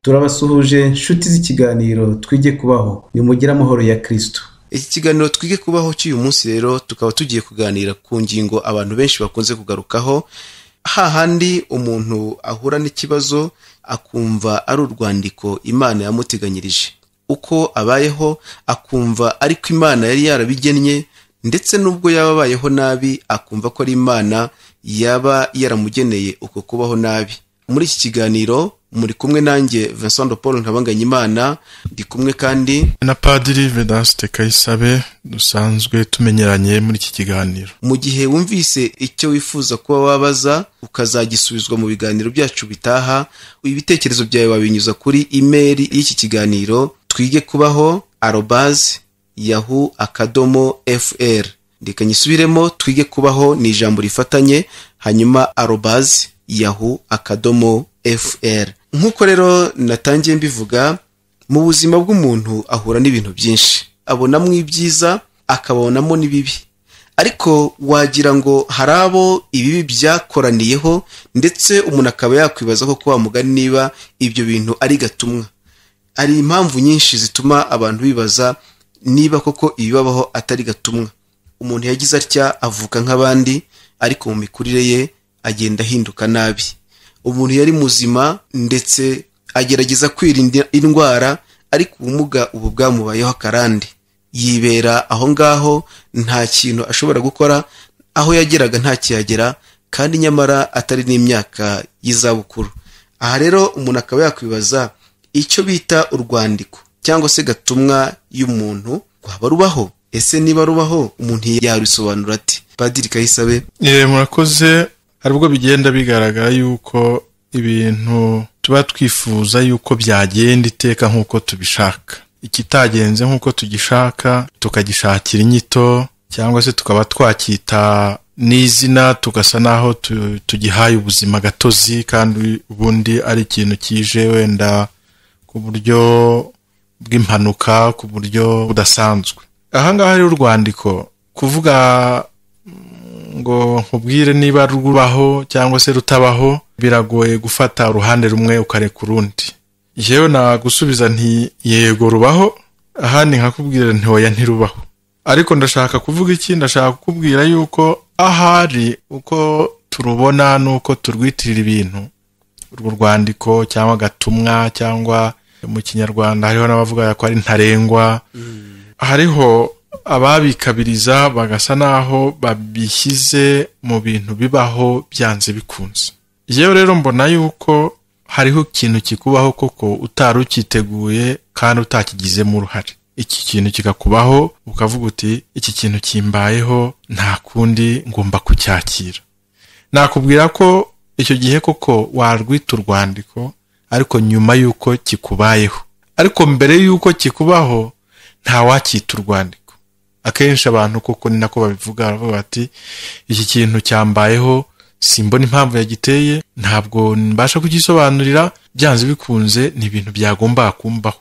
Turabasuhuje nshuti z'ikiganiro Twige Kubaho, nimugire amahoro ya Kristo. Iki kiganiro Twige Kubaho cy'uyu munsi rero tukaba tugiye kuganira ku ngingo abantu benshi bakunze kugarukaho, hahandi umuntu ahura n'ikibazo akumva ari urwandiko Imana yamuteganyirije, uko abayeho akumva ariko Imana yari yarabigennye, ndetse n'ubwo yaba abayeho nabi akumva ko ari Imana yaba yaramugeneye uko kubaho nabi. Muri iki kiganiro muri kumwe nanjye Vincent de Paul Ntabanganyimana, ndi kumwe kandi na Padiri Vedaste Kayisabe dusanzwe tumenyeranye muri iki kiganiro. Mu gihe wumvise icyo wifuza kuba wabaza ukazagisubizwa mu biganiro byacu bitaha, ibitekerezo byawe wabinyuza kuri email y'iki kiganiro twigekubaho @yahoo.fr. Ndeka nyisubiremo, twige kubaho ni ijambo rifatanye, hanyuma @yahoo.fr. Nk'uko rero natangiye mbivuga, mu buzima bw'umuntu ahura n'ibintu byinshi, abonamo ibyiza akabonamo n'ibibi, ariko wagira ngo hari abo ibibi byakoraniyeho, ndetse umuntu akaba yakwibaza ko wa mugani niba ibyo bintu ari gatumwa. Hari impamvu nyinshi zituma abantu bibaza niba koko ibibabaho atari gatumwa. Umuntu yagize atya avuka nk'abandi, ariko mu mikurire ye agenda ahinduka nabi. Umuntu yari muzima ndetse agerageza kwirinda indwara, ariko ubumuga ubu bwamubayeho akarande, yibera aho ngaho nta kintu ashobora gukora, aho yageraga nta kiyagera, kandi nyamara atari n'imyaka y'izabukuru. Aha rero umuntu akaba yakwibaza icyo bita urwandiko cyangwa se gatumwa y'umuntu rwaba rubaho. Ese niba rubaho umuntu yarusobanura ati? Padiri Kayisabe. Murakoze. Hari ubwo bigenda bigaragara yuko ibintu tuba twifuza yuko byagenda iteka nk'uko tubishaka, ikitagenze nk'uko tugishaka tukagishakira inyito, cyangwa se tukaba twakita n'izina, tugasa naho tugihaye ubuzima gatozi, kandi ubundi ari ikintu kije wenda ku buryo bw'impanuka, ku buryo budasanzwe. Aha ngaha rero urwandiko, kuvuga ngo nkubwire niba rubaho cyangwa se rutabaho, biragoye gufata uruhande rumwe ukareka urundi. Yewe nagusubiza nti yego rubaho, ahandi nkakubwira nti oya ntirubaho. Ariko ndashaka kuvuga iki? Ndashaka kukubwira yuko ahari uko turubona nuko turwitirira ibintu, urwo rwandiko cyangwa gatumwa, cyangwa mu Kinyarwanda hariho n'abavuga ko ari ntarengwa, hariho ababikabiriza bagasa naho babishyize mu bintu bibaho byanze bikunze. Yewe rero mbona yuko hariho ikintu kikubaho koko utari ukiteguye kandi utakigizemo uruhare. Iki kintu kikakubaho ukavuga uti iki kintu kimbayeho nta kundi ngomba kucyakira. Nakubwira ko icyo gihe koko warwita urwandiko, ariko nyuma yuko kikubayeho. Ariko mbere yuko kikubaho nta wakita urwandiko. Akenshi abantu koko ni nako babivuga, baravuga bati iki kintu cyambayeho simbona impamvu yagiteye, ntabwo mbasha kugisobanurira, byanze bikunze ni ibintu byagomba kumbaho.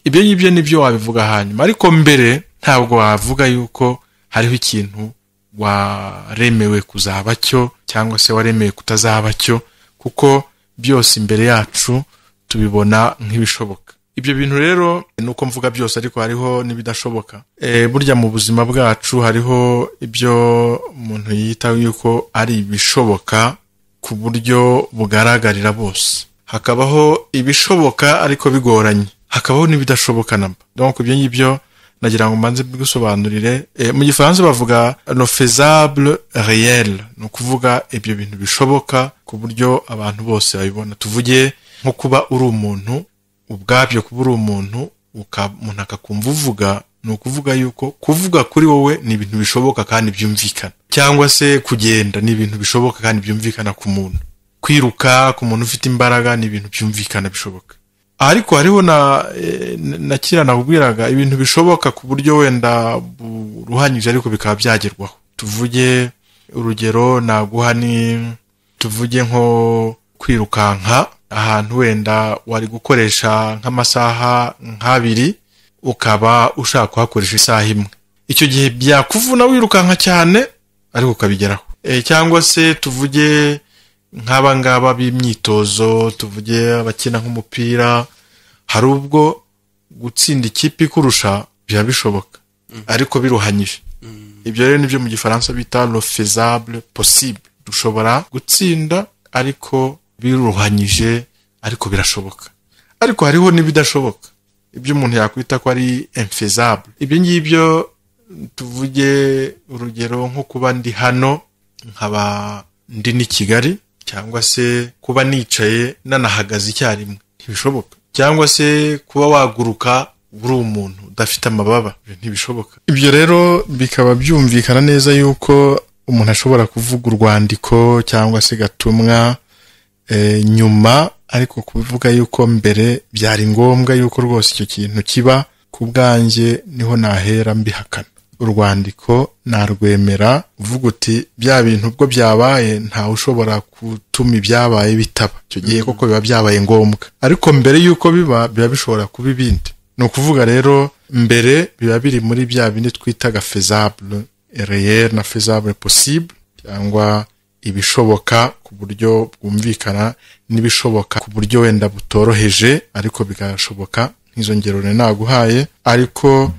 Ibyo ngibyo nibyo wabivuga hanyuma, ariko mbere ntabwo wavuga yuko hariho ikintu waremewe kuzaba cyo cyangwa se waremewe kutazaba cyo, kuko byose imbere yacu tubibona nk'ibishoboka. Ibyo bintu rero nuko mvuga byose, ariko hariho n'ibidashoboka. Burya mu buzima bwacu hariho ibyo umuntu yita yuko ari ibishoboka ku buryo bugaragarira bose, hakabaho ibishoboka ariko bigoranye, hakabaho n'ibidashoboka namba. Donc ibyo ngibyo nagira ngo mbanze mbigusobanurire. Mu Gifaransa bavuga le faisable réel, ni ukuvuga ibyo bintu bishoboka ku buryo abantu bose babibona. Tuvuge nko kuba uri umuntu, ubwabyo kuba uri umuntu umuntu akakumva uvuga, ni ukuvuga yuko kuvuga kuri wowe ni ibintu bishoboka kandi byumvikana, cyangwa se kugenda ni ibintu bishoboka kandi byumvikana ku muntu, kwiruka ku muntu ufite imbaraga ni ibintu byumvikana bishoboka. Ariko hariho na kira nakubwiraga ibintu bishoboka ku buryo wenda buruhanyije ariko bikaba byagerwaho. Tuvuge urugero naguha ni tuvuge nko kwirukanka ahantu wenda wari gukoresha nk'amasaha nk'abiri ukaba ushaka kuhakoresha isaha imwe, icyo gihe byakuvuna wirukanka cyane ariko ukabigeraho. Cyangwa se tuvuge Nk'aba ngaba b'imyitozo, tuvuge abakina nk'umupira, hari ubwo gutsinda ikipe ikurusha biba bishoboka ariko biruhanyije. Ibyo rero nibyo mu gifaransa bita le faisable possible. Dushobora gutsinda ariko biruhanyije, ariko birashoboka. Ariko hariho n'ibidashoboka, ibyo umuntu yakwita ko ari infaisable. Ibyo ngibyo tuvuge urugero nko kuba ndi hano nkaba ndi ni Kigali, cyangwa se kuba nicaye nanahagaze icyarimwe, ntibishoboka. Cyangwa se kuba waguruka uri umuntu udafite amababa, ntibishoboka. Ibyo rero bikaba byumvikana neza yuko umuntu ashobora kuvuga urwandiko cyangwa se gatumwa nyuma, ariko kuvuga yuko mbere byari ngombwa yuko rwose icyo kintu kiba, ku bwanjye niho nahera mbihakana. Urwandiko narwemera uvuga uti bya bintu ubwo byabaye ntawe ushobora gutuma ibyabaye bitaba, icyo gihe koko biba byabaye ngombwa. Ariko mbere yuko biba bishobora kuba ibindi. Ni ukuvuga rero mbere biba biri muri bya bindi twitaga faisable réel na faisable possible, cyangwa ibishoboka ku buryo bwumvikana n'ibishoboka ku buryo wenda butoroheje ariko bigashoboka, nk'izo ngero naguhaye. Ariko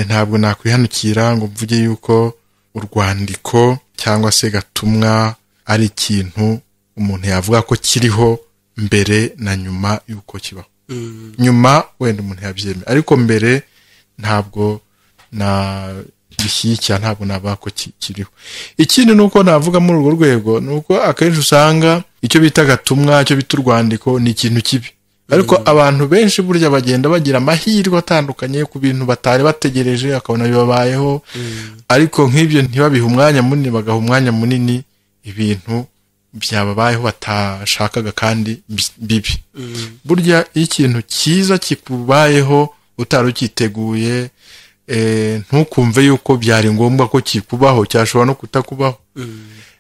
ntabwo nakwihanukira ngo mvuge yuko urwandiko cyangwa se gatumwa ari ikintu umuntu yavuga ko kiriho mbere na nyuma yuko kibaho. Nyuma wenda umuntu yabyemera, ariko mbere ntabwo na bishyikira, ntabwo navuga ko kiriho. Ikindi nuko navuga muri urwo rwego nuko akenshi usanga icyo bita gatumwa, icyo bita urwandiko ni ikintu kibi. Ariko abantu benshi burya bagenda bagira amahirwe atandukanye ku bintu batari bategereje, akabona bibabayeho. Ariko nk'ibyo ntibabihe umwanya munini, bagaha umwanya munini ibintu byababayeho batashakaga kandi bibi. Burya iyo ikintu cyiza kikubayeho utari ukiteguye, ntukumve yuko byari ngombwa ko kikubaho, cyashobora no kutakubaho.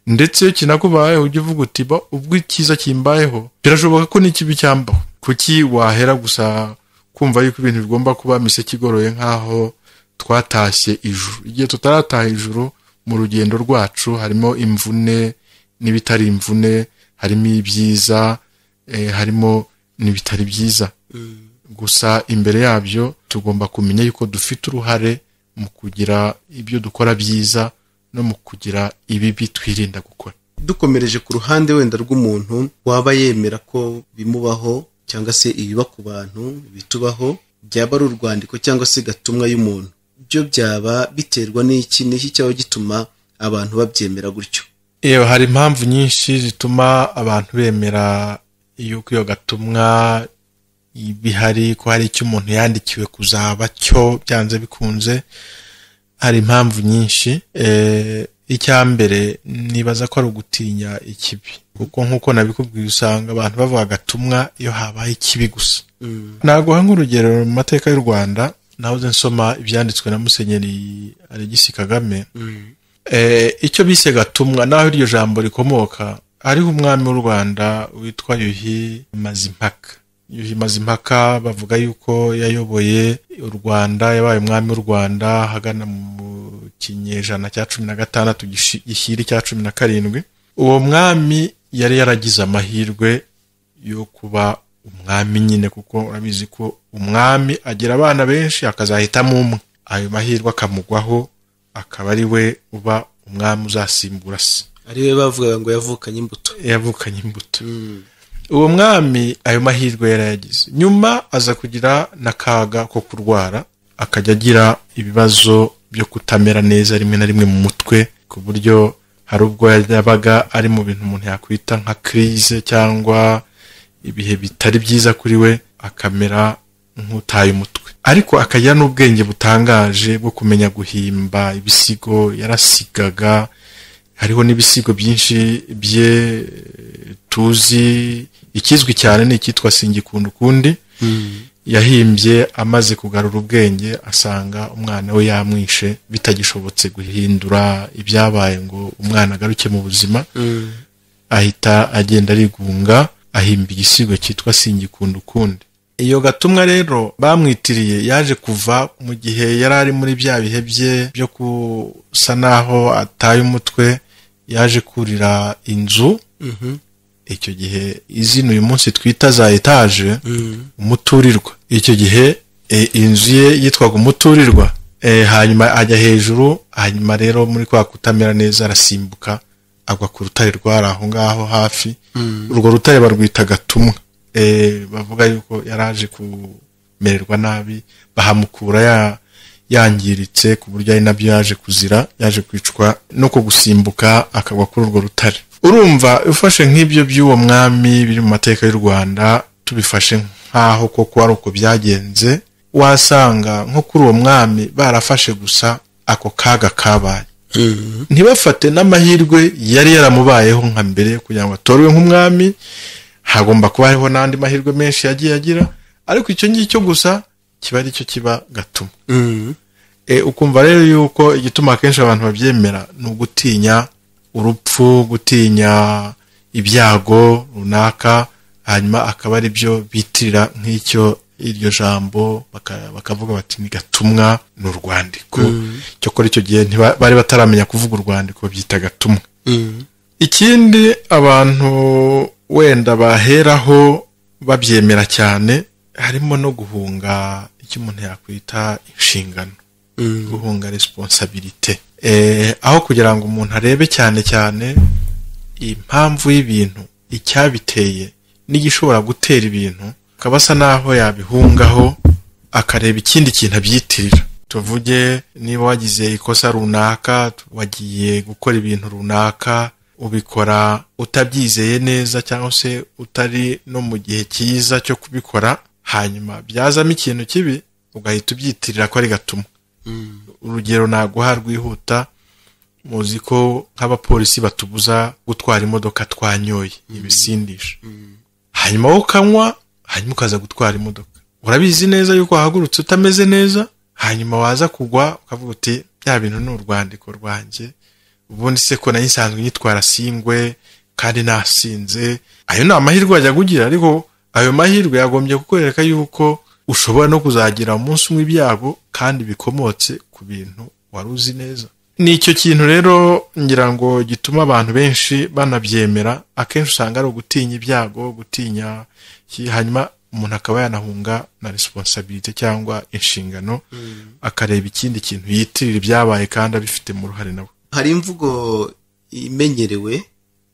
Ndetse kinakubayeho ujye uvuga uti ubwo icyiza kimbayeho birashoboka ko n'ikibi cyambaho. Kuki wahera gusa kumva yuko ibintu bigomba kuba miseke igoroye nkaho twatashye ijuru? Igihe tutarataha ijuru mu rugendo rwacu harimo imvune n'ibitari imvune, harimo ibyiza, harimo n'ibitari byiza. Gusa imbere yabyo tugomba kumenya yuko dufite uruhare mu kugira ibyo dukora byiza no mu kugira ibibi twirinda gukora. Dukomereje ku ruhande wenda rw'umuntu waba yemera ko bimubaho cyangwa se ibiba ku bantu bitubaho, byaba ari urwandiko cyangwa se gatumwa y'umuntu, byo byaba biterwa n'iki n'iki cyaba gituma abantu babyemera gutyo? Yewe, hari impamvu nyinshi zituma abantu bemera yuko iyo gatumwa bihari, ko hari icyo umuntu yandikiwe kuzaba cyo byanze bikunze. Hari impamvu nyinshi. Icya mbere nibaza ko ari ugutinya ikibi, kuko nkuko nabikubwiye usanga abantu bavuga gatumwa iyo habaye ikibi gusa. Naguha nk'urugero mu mateka y'u Rwanda, nahoze nsoma ibyanditswe na Musenyeri Alegisi Kagame. Icyo bise gatumwa, naho iryo jambo rikomoka, hariho umwami w'u Rwanda witwa Yuhi Mazimpaka. Yuhi Mazimpaka bavuga yuko yayoboye u Rwanda, yabaye umwami w'u Rwanda hagana mu kinyejana cya 16 gishyira icya 17. Uwo mwami yari yaragize amahirwe yo kuba umwami nyine, kuko urabizi ko umwami agira abana benshi akazahitamo umwe, ayo mahirwe akamugwaho akaba ari we uba umwami uzasimbura se. Ari we bavugaga ngo yavukanye imbuto. Yavukanye imbuto. Uwo mwami ayo mahirwe yarayagize. Nyuma aza kugira n'akaga ko kurwara, akajya agira ibibazo byo kutamera neza rimwe na rimwe mu mutwe, ku buryo hari ubwo yabaga ari mu bintu umuntu yakwita nka crise cyangwa ibihe bitari byiza kuri we, akamera nk'utaye umutwe. Ariko akagira n'ubwenge butangaje bwo kumenya guhimba ibisigo, yarasigaga. Hariho n'ibisigo byinshi bye tuzi, ikizwi cyane ni icyitwa Singikunda ukundi. Yahimbye amaze kugarura ubwenge, asanga umwana we yamwishe, bitagishobotse guhindura ibyabaye ngo umwana agaruke mu buzima. Ahita agenda arigunga, ahimba igisigo cyitwa Singikunda ukundi. Iyo gatumwa rero bamwitiriye yaje kuva mu gihe yari ari muri bya bihe bye byo kusa naho ataye umutwe, yaje kurira inzu. Icyo gihe izina uyu munsi twita za etaje, umuturirwa. Icyo gihe inzu ye yitwaga umuturirwa. Hanyuma ajya hejuru, hanyuma rero muri kwa kutamera neza arasimbuka agwa ku rutare rwari aho ngaho hafi. Urwo rutare barwita Gatumwa. Bavuga yuko yaraje kumererwa nabi, bahamukura yangiritse ku buryo ari nabyo yaje kuzira, yaje kwicwa no gusimbuka akagwa kuri urwo rutare. Urumva ufashe nk'ibyo by'uwo mwami biri mu mateka y'u Rwanda, tubifashe nk'aho koko ari uko byagenze, wasanga nko kuri uwo mwami barafashe gusa ako kaga kabaye, ntibafate n'amahirwe yari yaramubayeho nka mbere kugira ngo atorwe nk'umwami. Hagomba kuba hariho n'andi mahirwe menshi yagiye agira, ariko icyo ngicyo gusa kiba ari cyo kiba Gatumwa. Ukumva rero yuko igituma akenshi abantu babyemera ni ugutinya urupfu, gutinya ibyago runaka, hanyuma akaba ari byo bitirira nk'icyo iryo jambo, bakavuga bati ni Gatumwa, ni urwandiko. Cyokora icyo gihe bari bataramenya kuvuga urwandiko, babyita Gatumwa. Ikindi abantu wenda baheraho babyemera cyane, harimo no guhunga icyo umuntu yakwita inshingano, guhunga responsabilité. Aho kugira ngo umuntu arebe cyane cyane impamvu y'ibintu, icyabiteye n'igishobora gutera ibintu, akaba asa naho yabihungaho akareba ikindi kintu abyitirira. Tuvuge niba wagize ikosa runaka, wagiye gukora ibintu runaka, ubikora utabyizeye neza cyangwa se utari no mu gihe cyiza cyo kubikora, hanyuma byazamo ikintu kibi ugahita ubyitirira ko ari Gatumwa. Urugero naguha rwihuta, muzi ko nk'abapolisi batubuza gutwara imodoka twanyoye ibisindisha, hanyuma wowe ukanywa, hanyuma ukaza gutwara imodoka, urabizi neza yuko wahagurutse utameze neza, hanyuma waza kugwa ukavuga uti bya bintu ni urwandiko rwanjye, ubundi se ko nari nsanzwe nyitwara singwe kandi nasinze. Ayo ni amahirwe wajya kugira, ariko ayo mahirwe yagombye kukwereka yuko ushobora no kuzagira umunsi umwe ibyago kandi bikomotse ku bintu wari uzi neza. Ni icyo kintu rero ngira ngo gituma abantu benshi banabyemera. Akenshi usanga ari ugutinya ibyago, gutinya, hanyuma umuntu akaba yanahunga na responsabilité cyangwa inshingano, akareba ikindi kintu yitirira ibyabaye kandi abifite mu ruhare nawe. Hari imvugo imenyerewe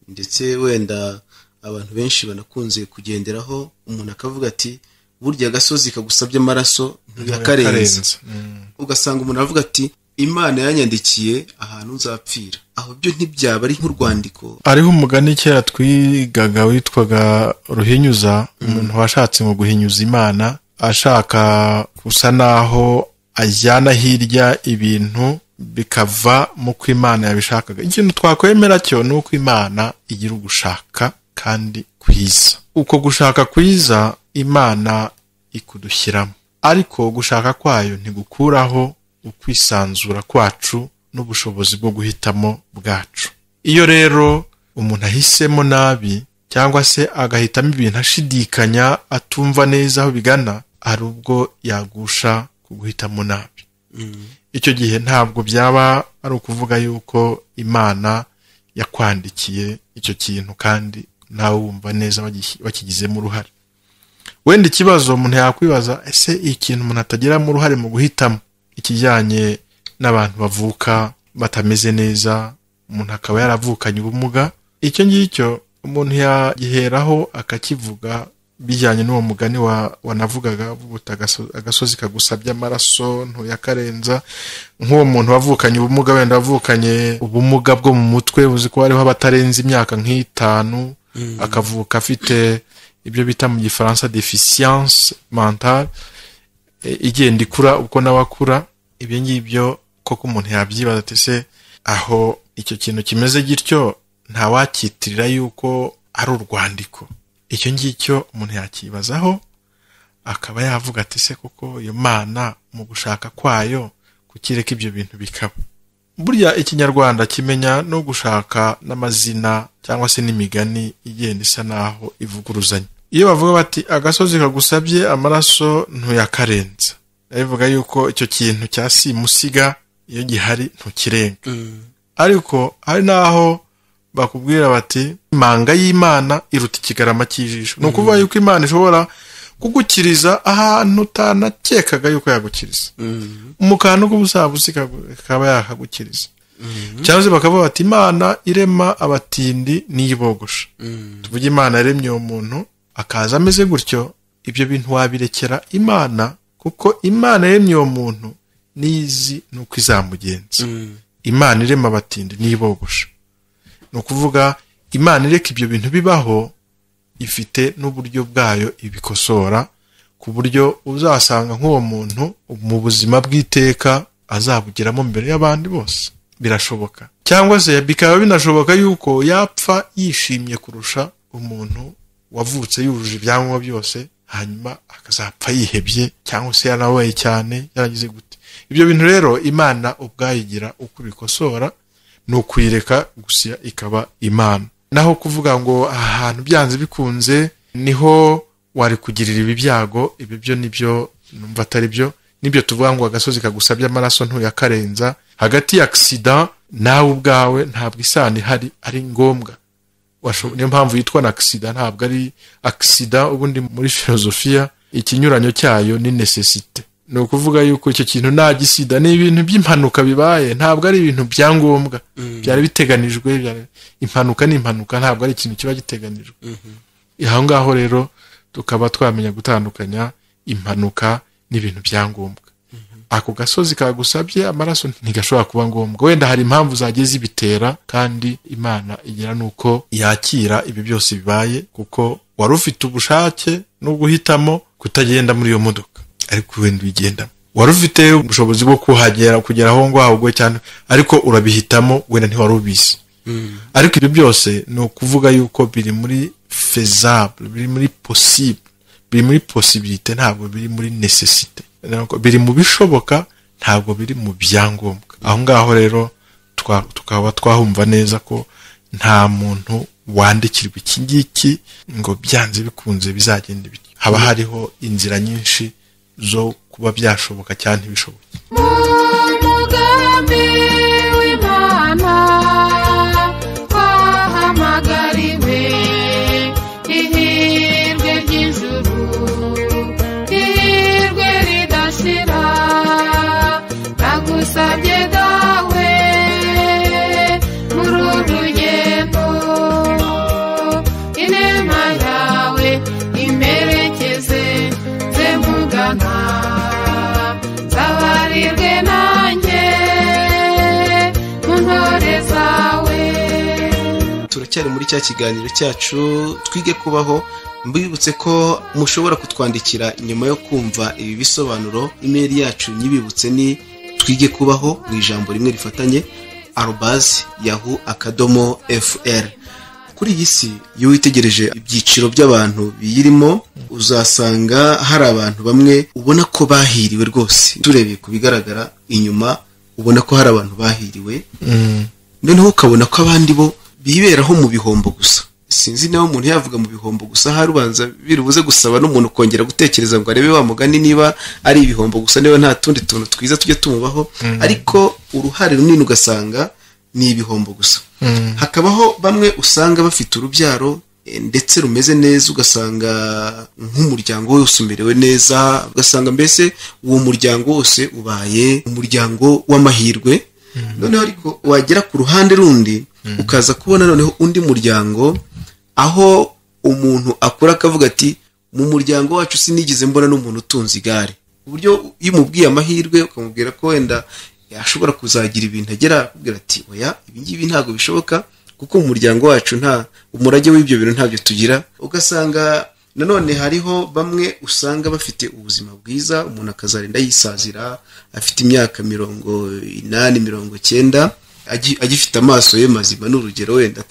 ndetse wenda abantu benshi banakunze kugenderaho, umuntu akavuga ati burya agasozi kagusabye amaraso ntuyakarenza. Ugasanga umuntu aravuga ati Imana yanyandikiye ahantu nzapfira. Aho byo ntibyaba ari nk'urwandiko. Ariho umugani kera twigaga witwaga Ruhinyuza, umuntu washatse ngo guhinyuza Imana, ashaka gusa naho ajyana hirya ibintu bikava mu ko Imana yabishakaga. Ikintu twakwemera cyo ni uko Imana igira ugushaka kandi kwiza. Uko gushaka kwiza Imana ikudushyiramo, ariko gushaka kwayo ntigukuraho ukwisanzura kwacu n'ubushobozi bwo guhitamo bwacu. Iyo rero umuntu ahisemo nabi cyangwa se agahitamo ibintu ashidikanya, atumva neza aho bigana, hari ubwo yagusha ku guhitamo nabi. Icyo gihe ntabwo byaba ari ukuvuga yuko Imana yakwandikiye icyo kintu kandi nawe wumva neza bakigizemo uruhare. Wenda ikibazo umuntu yakwibaza, ese ikintu umuntu atagiramo uruhare mu guhitamo, ikijyanye n'abantu bavuka batameze neza, umuntu akaba yaravukanye ubumuga, icyo ngicyo umuntu yagiheraho akakivuga bijyanye n'uwo mugani wanavugaga uvuga agasozi kagusabye amaraso ntuyakarenza. Nk'uwo muntu wavukanye ubumuga, wenda wavukanye ubumuga bwo mu mutwe, uzi ko hariho abatarenze imyaka nk'itanu, akavuka afite ibyo bita mu gifaransa deficience mentale, igenda ikura uko nawe akura. Ibyo ngibyo koko umuntu yabyibaza ati se aho icyo kintu kimeze gityo ntawakitirira yuko ari urwandiko. Icyo ngicyo umuntu yakibazaho akaba yavuga ati se koko iyo Mana mu gushaka kwayo kukireka ibyo bintu bikaba. Burya ikinyarwanda kimenya no gushaka n'amazina cyangwa se n'imigani igenda isa naho ivuguruzanya. Iyo bavuga bati agasozi kagusabye amaraso ntuyakarenza, bivuga yuko icyo kintu cya simusiga iyo gihari ntukirenga. Ariko hari naho bakubwira bati imanga y'Imana iruta ikigarama cy'ijisho. Ni ukuvuga yuko Imana ishobora kugukiriza ahantu utanakekaga yuko yagukiriza, mu kantu k'ubusabusa ikaba yakagukiriza. Cyangwa se bakavuga bati Imana irema abatindi niyibogosha. Tuvuge Imana yaremye uwo muntu akaza ameze gutyo, ibyo bintu wabirekera Imana, kuko Imana yaremye uwo muntu nizi nuko izamugenza. Imana irema abatindi niyibogosha. Ni ukuvuga Imana ireka ibyo bintu bibaho, ifite n'uburyo bwayo ibikosora, ku buryo uzasanga nk'uwo muntu mu buzima bw'iteka azabugiramo mbere y'abandi bose. Birashoboka. Cyangwa se bikaba binashoboka yuko yapfa yishimye kurusha umuntu wavutse yujuje ibyangombwa byose, hanyuma akazapfa yihebye cyangwa se yarabaye cyane yaragize gute. Ibyo bintu rero Imana ubwayigira uko bikosora, ni ukuyireka gusa ikaba Imana. Naho kuvuga ngo ahantu byanze bikunze niho wari kugirira ibi byago, ibi byo nibyo numva atari byo. Nibyo tuvuga ngo agasozi kagusabye amaraso ntuyakarenza. Hagati ya accident nawe ubwawe ntabwo isano ihari ari ngombwa. Niyo mpamvu yitwa na accident, ntabwo ari accident. Ubundi muri filozofiya ikinyuranyo cyayo ni necessite. Ni ukuvuga yuko icyo kintu nta gisida, ni ibintu by'impanuka bibaye, ntabwo ari ibintu bya ngombwa byari biteganijwe. Impanuka ni impanuka, ntabwo ari ikintu kiba giteganijwe. Aho ngaho rero tukaba twamenya gutandukanya impanuka n'ibintu bya ngombwa. Ako gasozi kagusabye amaraso ntigashobora kuba ngombwa, wenda hari impamvu zagiye zibitera, kandi Imana igira nuko yakira ibi byose bibaye, kuko wari ufite ubushake no guhitamo kutagenda muri iyo modoka, ariko wenda uyigendamo. Wari ufite ubushobozi bwo kuhagera kugera aho ngaho ubwo cyane, ariko urabihitamo, wenda ntiwari ubizi. Ariko ibyo byose ni ukuvuga yuko biri muri faisable, biri muri possible, biri muri possibilité, ntabwo biri muri nécessité. Biri mu bishoboka, ntabwo biri mu byangombwa. Aho ngaho rero tukaba twahumva neza ko nta muntu wandikirwa iki ngiki ngo byanze bikunze bizagenda bityo. Haba hariho inzira nyinshi zo kuba byashoboka cyane ntibishoboke. Umugambi w'Imana twahamagariwe ihirwe ry'ijuru, ihirwe ridashira, nagusabye dawe muri uru rugendo, inema yawe imperekeze nze mugana, zabarirwe nanjye mu ntore zawe. Turacyari muri cya kiganiro cyacu twige kubaho. Mbibutse ko mushobora kutwandikira nyuma yo kumva ibi bisobanuro. Email yacu nyibibutse ni twige kubaho mu ijambo rimwe rifatanye @yahoo.fr. Kuri iyi si iyo witegereje ibyiciro by'abantu biyirimo, uzasanga hari abantu bamwe ubona ko bahiriwe rwose. Turebeye ku bigaragara inyuma ubona ko hari abantu bahiriwe, noneho ukabona ko abandi bo biberaho mu bihombo gusa. Sinzi nawe umuntu yavuga mu bihombo gusa, harubanza birubuze gusaba n'umuntu kongera gutekereza ngo arebe wa mugani niba ari ibihombo gusa, niba nta tundi tuntu twiza tujye tumubaho. Ariko uruhare runini ugasanga ni ibihombo gusa. Hakabaho bamwe usanga bafite urubyaro ndetse rumeze neza, ugasanga nk'umuryango wose umerewe neza, ugasanga mbese uwo muryango wose ubaye umuryango w'amahirwe. Noneho ariko wagera ku ruhande rundi ukaza kubona noneho undi muryango aho umuntu akura akavuga ati mu muryango wacu sinigeze mbona n'umuntu utunze igare. Uburyo iyo umubwiye amahirwe ukamubwira ko wenda yashobora kuzagira ibintu agera, akubwira ati oya ibi ngibi ntabwo bishoboka kuko mu muryango wacu nta umurage w'ibyo bintu ntabyo tugira. Ugasanga nanone hariho bamwe usanga bafite ubuzima bwiza, umuntu akazarinda yisazira afite imyaka 80 90 agifite amaso ye mazima, n'urugero wenda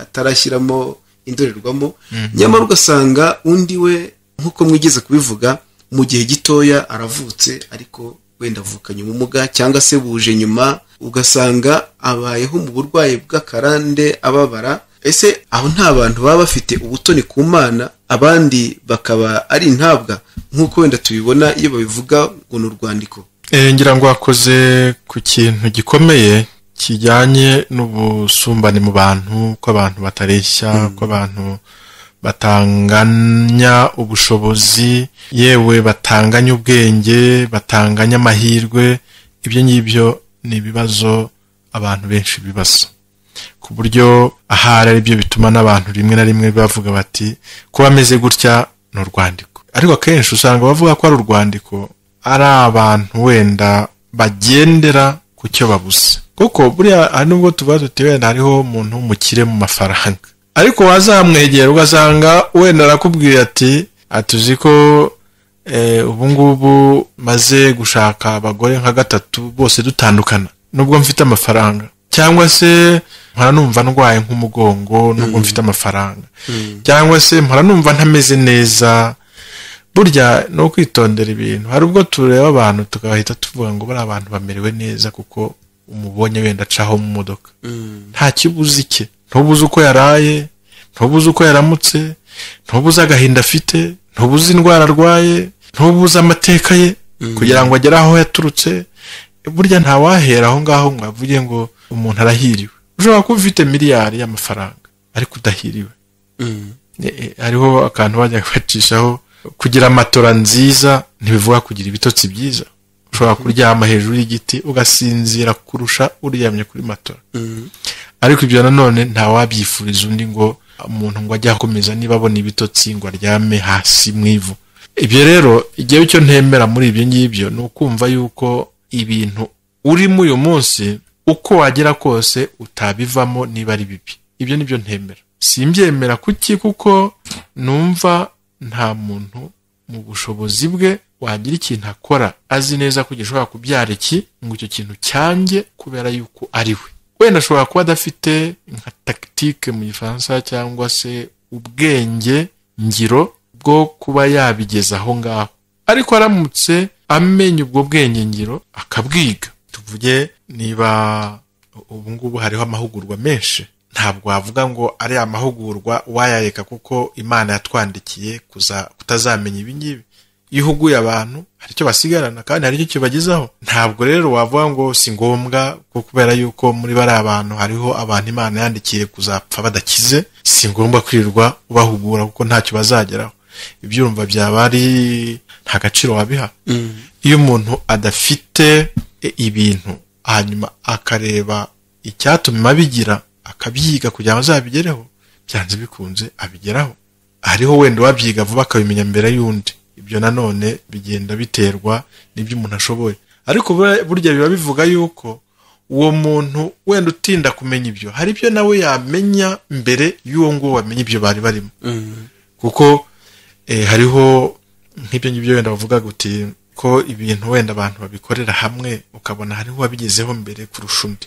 atarashyiramo indorerwamo. Nyamara ugasanga undi we nkuko mwigeze kubivuga mu gihe gitoya aravutse, ariko wenda avukanye ubumuga cyangwa se buje nyuma, ugasanga abayeho mu burwayi bw'akarande ababara. Ese aho nta bantu baba bafite ubutoni ku Mana, abandi bakaba ari intabwa nkuko wenda tubibona iyo babivuga ngo ni urwandiko? Ngira ngo wakoze ku kintu gikomeye kijyanye n'ubusumbane mu bantu, ko abantu batareshya, ko abantu batanganya ubushobozi, yewe batanganya ubwenge, batanganya amahirwe. Ibyo ngibyo ni ibibazo abantu benshi bibaza, ku buryo ahari ari byo bituma n'abantu rimwe na rimwe bavuga bati kuba ameze gutya ni urwandiko. Ariko akenshi usanga bavuga ko ari urwandiko ari abantu wenda bagendera ku cyo babuze, kuko buriya hari nubwo tuba tuti wenda hariho umuntu w'umukire mu mafaranga, ariko wazamwegera ugasanga wenda arakubwira ati atuzi ko ubu ngubu maze gushaka abagore nka 3 bose dutandukana nubwo mfite amafaranga, cyangwa se mpora numva ndwaye nk'umugongo nubwo mfite amafaranga, cyangwa se mpora numva ntameze neza. Burya no kwitondera ibintu, hari ubwo tureba abantu tukahita tuvuga ngo bari abantu bamerewe neza kuko umubonye wenda acaho mu modoka, nta kibuze icye, ntubuze uko yaraye, ntubuze uko yaramutse, ntubuze agahinda afite, ntubuze indwara arwaye, ntubuze amateka ye kugira ngo agere aho yaturutse. Burya nta wahera aho ngaho ngo avuge ngo umuntu arahiriwe. Ushobora kuba ufite miliyari y'amafaranga ariko udahiriwe. Hariho akantu bajya bacishaho, kugira matora nziza ntibivuga kugira ibitotsi byiza. Ushobora kuryama hejuru y'igiti ugasinzira kurusha uryamye kuri matora. Ariko ibyo nanone nta wabyifuriza undi ngo umuntu ngo ajye akomeza niba abona ibitotsi ngo aryame hasi mu ivu. Ibyo rero igihe cyo ntemera muri ibyo ngibyo ni ukumva yuko ibintu urimo uyu munsi uko wagera kose utabivamo niba ari bibi. Ibyo nibyo ntemera. Simbyemera kuki? Kuko numva nta muntu mu bushobozi bwe wagira ikintu akora azi neza ko gishobora kubyara iki, ngo icyo kintu cyanjye kubera yuko ari we. Wenda ashobora kuba adafite nka tactique mu Gifaransa cyangwa se ubwenge ngiro bwo kuba yabigeza aho ngaho, ariko aramutse amenya ubwo bwenge ngiro akabwiga. Tuvuge niba ubu ngubu hariho amahugurwa menshi, ntabwo wavuga ngo ari amahugurwa wayareka kuko Imana yatwandikiye kutazamenya ibi ngibi. Iyo uhuguye abantu hari icyo basigarana kandi hari icyo kibagezaho. Ntabwo rero wavuga ngo si ngombwa ko kubera yuko muri bari abantu hariho abantu Imana yandikiye kuzapfa badakize, si ngombwa kwirirwa ubahugura kuko ntacyo bazageraho. Ibyumva byaba ari nta gaciro wabiha. Iyo umuntu adafite ibintu hanyuma akareba icyatuma abigira akabyiga kugira ngo azabigereho, byanze bikunze abigeraho. Hariho wenda wabyiga vuba akabimenya mbere y'undi. Ibyo nanone bigenda biterwa n'ibyo umuntu ashoboye. Ariko burya biba bivuga yuko uwo muntu wenda utinda kumenya ibyo, hari ibyo nawe yamenya mbere y'uwo nguwo wamenye ibyo bari barimo. Kuko hariho nk'ibyo ngibyo wenda bavuga guti ko ibintu wenda abantu babikorera hamwe ukabona hariho wabigezeho mbere kurusha undi.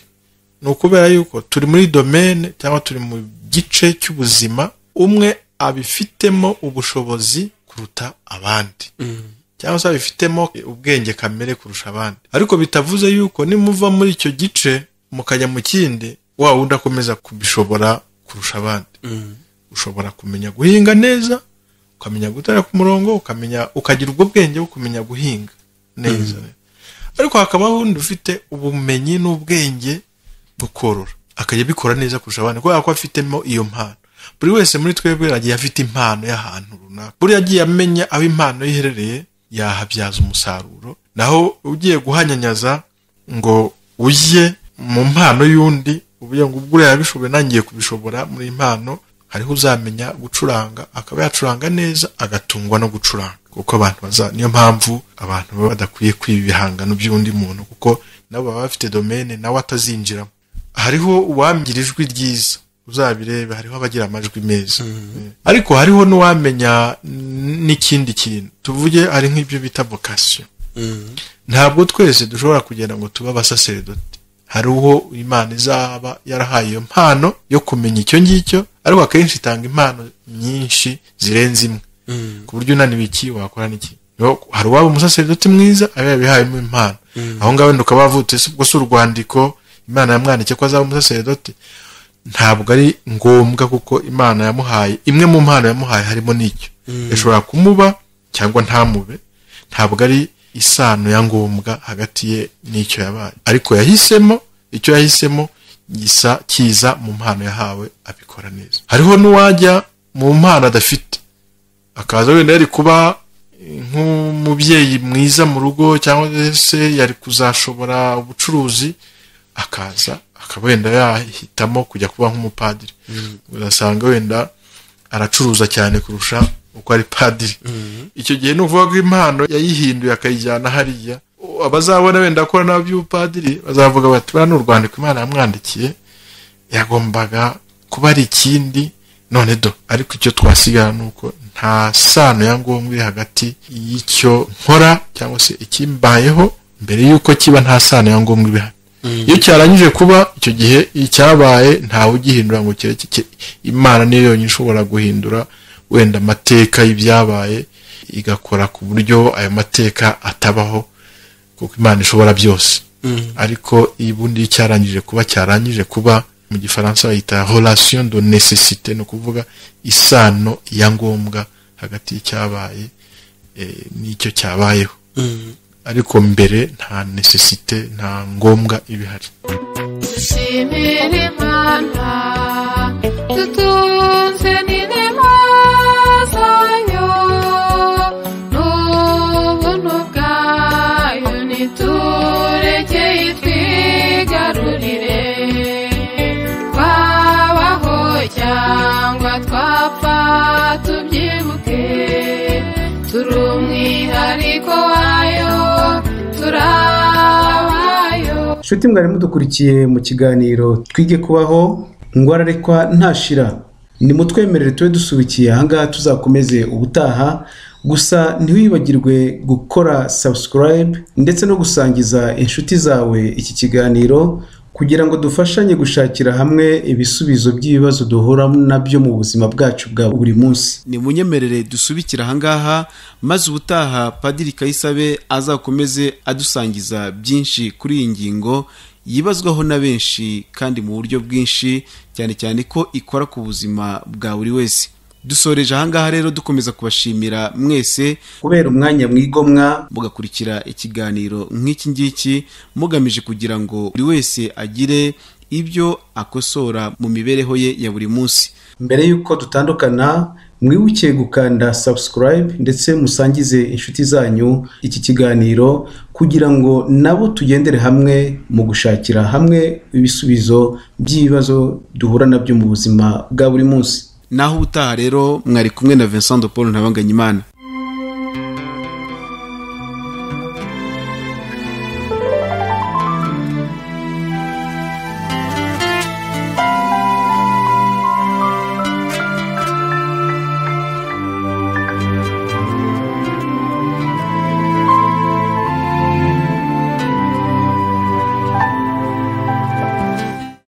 Ni ukubera yuko turi muri domaine cyangwa turi mu gice cy'ubuzima umwe abifitemo ubushobozi kuruta abandi, cyangwa se abifitemo ubwenge kamere kurusha abandi. Ariko bitavuze yuko nimuva muri icyo gice mukajya mu kindi wa wundi akomeza kubishobora kurusha abandi. Ushobora kumenya guhinga neza, ukamenya gutera ku murongo, ukamenya ukagira ubwo bwenge bwo kumenya guhinga neza. Ariko hakabaho undi ufite ubumenyi n'ubwenge bwo korora, akajya bikora neza kurusha abandi kubera ko afitemo iyo mpano. Buri wese muri twebwe agiye afite impano y'ahantu runaka. Buri agiye amenya aho impano iherereye yahabyaza umusaruro. Naho ugiye guhanyanyaza ngo ujye mu mpano y'undi ubuye ngo ubwo yabishoboye nangiye kubishobora muri impano, hariho uzamenya gucuranga akaba yacuranga neza agatungwa no gucuranga. Kuko abantu baza, niyo mpamvu abantu baba badakwiye kwiba ibihangano by'undi muntu kuko nabo baba bafite domaine nawe atazinjiramo. Hariho uwamgira ijwi ryiza, uzabirebe hariho abagira amajwi meza. Ariko hariho n'uwamenya n'ikindi kintu. Tuvuge ari nk'ibyo bita vocation. Ntabwo twese dushobora kugenda ngo tuba abasaseredoti. Hariho Imana izaba yarahaye iyo mpano yo kumenya icyo ngicyo, ariko akenshi itanga impano nyinshi zirenze imwe. Ku buryo unaniwe iki wakora n'iki. Hari uwaba umusaseredoti mwiza abe yabihayemo impano. Aho ngaho wenda ukaba wavutse ubwo si urwandiko Imana yamwandikiye ko azaba umusaseredoti. Ntabwo ari ngombwa kuko Imana yamuhaye imwe mu mpano yamuhaye harimo n'icyo. Ishobora kumuba cyangwa ntamube, ntabwo ari isano ya ngombwa hagati ye n'icyo yabaye. Ariko yahisemo Icyo yahisemo gisa kiza mu mpano yahawe, abikora neza. Hariho n'uwajya mu mpano adafite, akaza wenda yari kuba nk'umubyeyi mwiza mu rugo, cyangwa se yari kuzashobora ubucuruzi, akaza akaba wenda yahitamo kujya kuba nk'umupadiri. Ugasanga wenda aracuruza cyane kurusha uko ari padiri. Icyo gihe ni ukuvuga ko impano yayihinduye akayijyana hariya. Abazabona wenda akora n'aby'ubupadiri bazavuga bati buriya ni urwandiko Imana yamwandikiye, yagombaga kuba ari ikindi none do. Ariko icyo twasigara ni uko nta sano ya ngombwa iri hagati y'icyo nkora cyangwa se ikimbayeho mbere y'uko kiba, nta sano ya ngombwa ibihari. Iyo cyarangije kuba, icyo gihe icyabaye ntawe ugihindura ngo kireke. Imana niyo yonyine ishobora guhindura wenda amateka y'ibyabaye, igakora ku buryo ayo mateka atabaho, kuko Imana ishobora byose. Ariko ubundi cyarangije kuba, cyarangije kuba, mu gifaransa bayita relation de nécessité, ni ukuvuga isano ya ngombwa hagati y'icyabaye n'icyo cyabayeho. Ariko mbere nta nécessité, nta ngombwa ibihari. Dushimire Imana dutunze n'inema zayo, n'ubuntu bwayo niturekeye twigarurire, twabaho cyangwa twapfa tubyibuke, turi umwihariko wayo, turabayo. Nshuti mwari mudukurikiye mu kiganiro Twige Kubaho, ngwararekwa ntashira, nimutwemerere tube dusubikiye ahangaha, tuzakomeze ubutaha. Gusa ntiwibagirwe gukora subscribe ndetse no gusangiza inshuti zawe iki kiganiro, kugira ngo dufashanye gushakira hamwe ibisubizo by'ibibazo duhura nabyo mu buzima bwacu bwa buri munsi. Nimunyemerere dusubikira ahangaha, maze ubutaha Padiri Kayisabe azakomeze adusangiza byinshi kuri iyi ngingo yibazwaho na benshi kandi mu buryo bwinshi, cyane cyane ko ikora ku buzima bwa buri wese. Dusoreje ahangaha rero, dukomeza kubashimira mwese kubera umwanya mwigomwa mugakurikira ikiganiro nk'iki ngiki, mugamije kugira ngo buri wese agire ibyo akosora mu mibereho ye ya buri munsi. Mbere y'uko dutandukana, mwibuke gukanda subscribe ndetse musangize inshuti zanyu iki kiganiro, kugira ngo nabo tugendere hamwe mu gushakira hamwe ibisubizo by'ibibazo duhura nabyo mu buzima bwa buri munsi. Naho ubutaha rero, mwari kumwe na Vincent de Paul Ntabanganyimana.